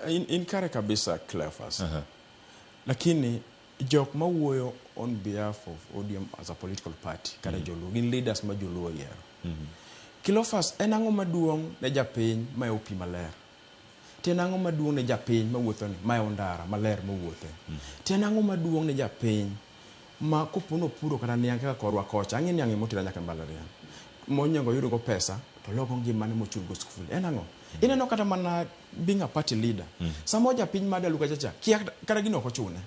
In kare kabisa, Cleophas. Lakini jok mawuoyo on behalf of ODM as a political party kata joluo gin leaders ma joluo oyiero. Cleophas, en ang'o maduong' ne japiny mayo pi maler? To en ang'o maduong' ne japiny mawuotho ni mayo ndara maler mowuothe? To en ang'o maduong' ne japiny ma kopo nopuro kata niang' kaka korwa kocha, ang'e niang' emotera nyaka e mbalariany, monego oyudgo pesa to logo ngimane mochulgo school. En ang'o? Ineno kata mana being a party leader. Samo japiny ma dalu kacha cha, kia kata gino ok ochune.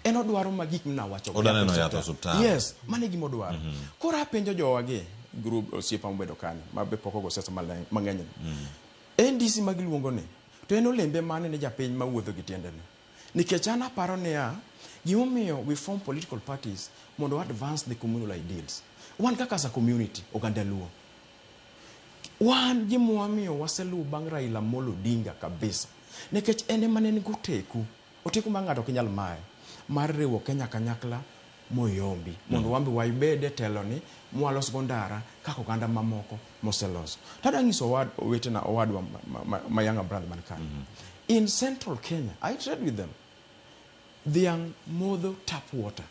En odwaro ma gik minawacho. Odwa neno yath e osuptal. Yes, mano e gima odwaro. Koro apenjo jowagi, group osiepa mobedo kanyo, ma be pok ogo siasa mang'eny ni. NDC ma giluongo ni, to en olembe mane ne japiny mawuotho gi tiendene? Nikech an aparo niya, gimomiyo we form political parties mondo advance the communal ideals. Wan kaka as a community, oganda Luo. Wan gimomiyo waseluwo bang' Raila Amolo Odinga kabisa. Nikech en ema ne en goteku, oteku ma ng'ato ok nyal maye, mar riwo Kenya kanyakla moyombi. Mondo wan be wabed e telo ni mwalos go ndara kaka oganda mamoko moseloso. Tadwa nyiso owetena, owadwa ma younger brother man kanyo. In Central Kenya, I trade with them. Dhiang' modho tap water.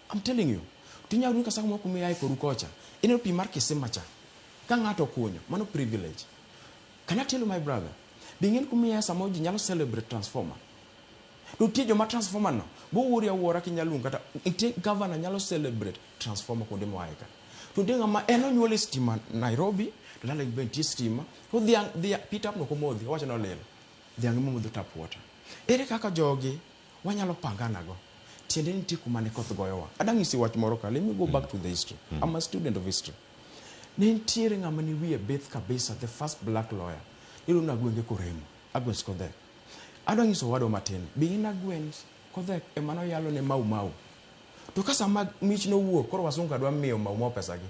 I'm telling you. Tinyalo yudo ka samoro kuma iae koru kocha, ineno pi mar kisima cha. Ka ng'ato okunyo, mano privilege. Can I tell you, my brother? Be ing'e ni kuma iae samoro ji nyalo celebrate transformer. To nitie joma transformer no, bowuori awuora kinyalo luongo kata, nitie governor nyalo celebrate transformer kuonde moae ka. To nitie ng'ama en onyuol e stima Nairobi, to dalagi be nitie stima, to dhiang' pi tap no ok omodhi, owacho ni olil. Dhiang' ema modho tap water. Ere kaka jogi wanyalo pangana go? Tiende ni nitie kuma ne koth goyowa. Adwa nyisi wach moro ka, let me go back to the history. I'm a student of history. Ne nitiere ng'ama ne wiye bith kabisa, the first black lawyer. Iluongo ni Agwenge Koremo, Agnes Kodhek. Adwa nyiso owadwa matin, be in Agnes Kodhek ema noyalo ne Mau Mau. To ka sama mich nowuok, koro wasungu adwa miyo Mau Mau pesagi.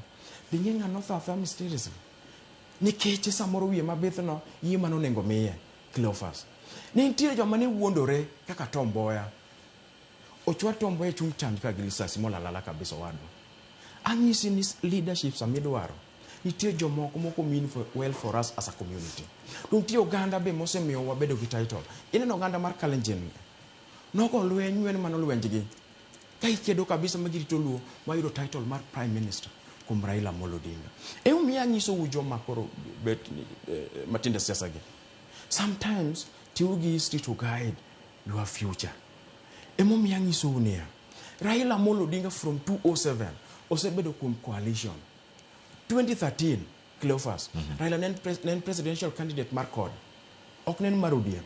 Be ing'e ng'ano notho athoa mysteriously? Nikech samoro wiye mabith no, yie mane onego miye, Cleophas. Ne nitiere joma ne wuondore kaka Tom Mboya. Ochwad Tom Mboya e chung chanj ka gi lisasi molalala kabisa owadwa. Anyisi ni leadership sama idwaro, nitie jomoko moko mean for, well for us as a community. To nitie oganda be mosemiyo wabedo gi title. Ineno oganda mar Kalenjin ni. Nogo lweny wen mano lwenjgi. Ka ikedo kabisa ma girito Luo, wayudo title mar Prime Minister kuom Raila Amolo Odinga. Emomiyo anyisou joma koro bet ni, matindo e siasa gi. Sometimes tiyo gi history to guide your future. Emomiyo anyisou niya, Raila Amolo Odinga from 2007 osebedo kuom coalition. 2013, Cleophas, Raila ne en presidential candidate mar CORD. Ok ne en mar ODM.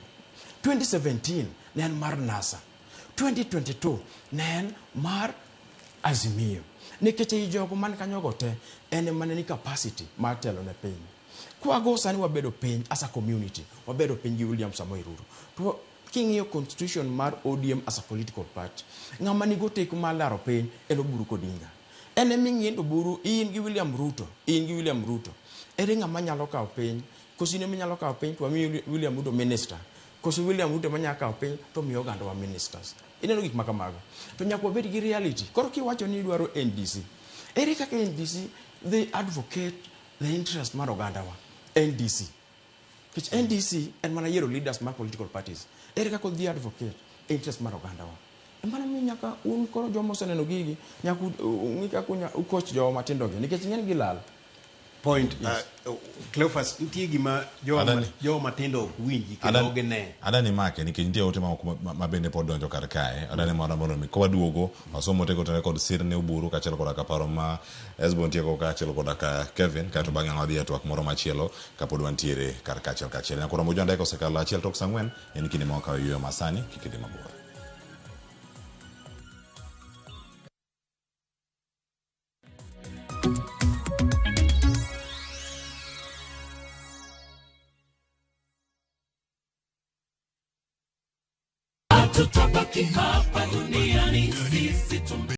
2017 ne en mar NASA. 2022 ne en mar Azimio. Nikech ei jogo man kanyogo te, en ema ne ni capacity mar telo ne piny. Kwago sani wabedo piny as a community, wabedo piny gi William Samoei Ruto. To king'iyo constitution mar ODM as a political party, ng'ama nigo teko mar laro piny en Oburu Odinga. En ema ing'iye to Oburu, in gi William Ruto, in gi William Ruto. Ere ng'ama nyalo kawo piny? Koso in ema inyalo kawo piny to wamiyo William Ruto minister. Koso William Ruto ema nyalo kawo piny to miyo oganda wa ministers. Ineno gik ma kamago. To nyaka wabed gi reality. Koro kiwacho ni idwaro NDC, ere kaka NDC they advocate the interest mar ogandawa? NDC. Nikech NDC en mana yiero leaders mar political parties. Ere kaka odhi advocate interest mar ogandawa? Emano miyo nyaka un koro joma oseneno gigi, nyaka ung'i kaka ucoach jowa matindo gi, nikech ng'eny gi lal. Point, yes. Cleophas, nitie gima jowa matindo ok winji kendo ok gine. Adani make nikech nitie ote mamoko ma bende pod donjo kar kae. Adani mondo mi kwaduogo wasomo ote kotenore kod sir ne Oburu kaachiel koda ka paro ma Esbo nitie go kaachiel koda ka Kevin, kaeto bang'e wadhi e twak moro machielo kapod wantiere kar kaachiel kaachiel. Nyakoro Mojo Andeka osekalo achiel tok saa ang'wen, en kinde ma wakawo yueyo masani, kik idhi mabor. Hatutabaki hapa duniani sisi.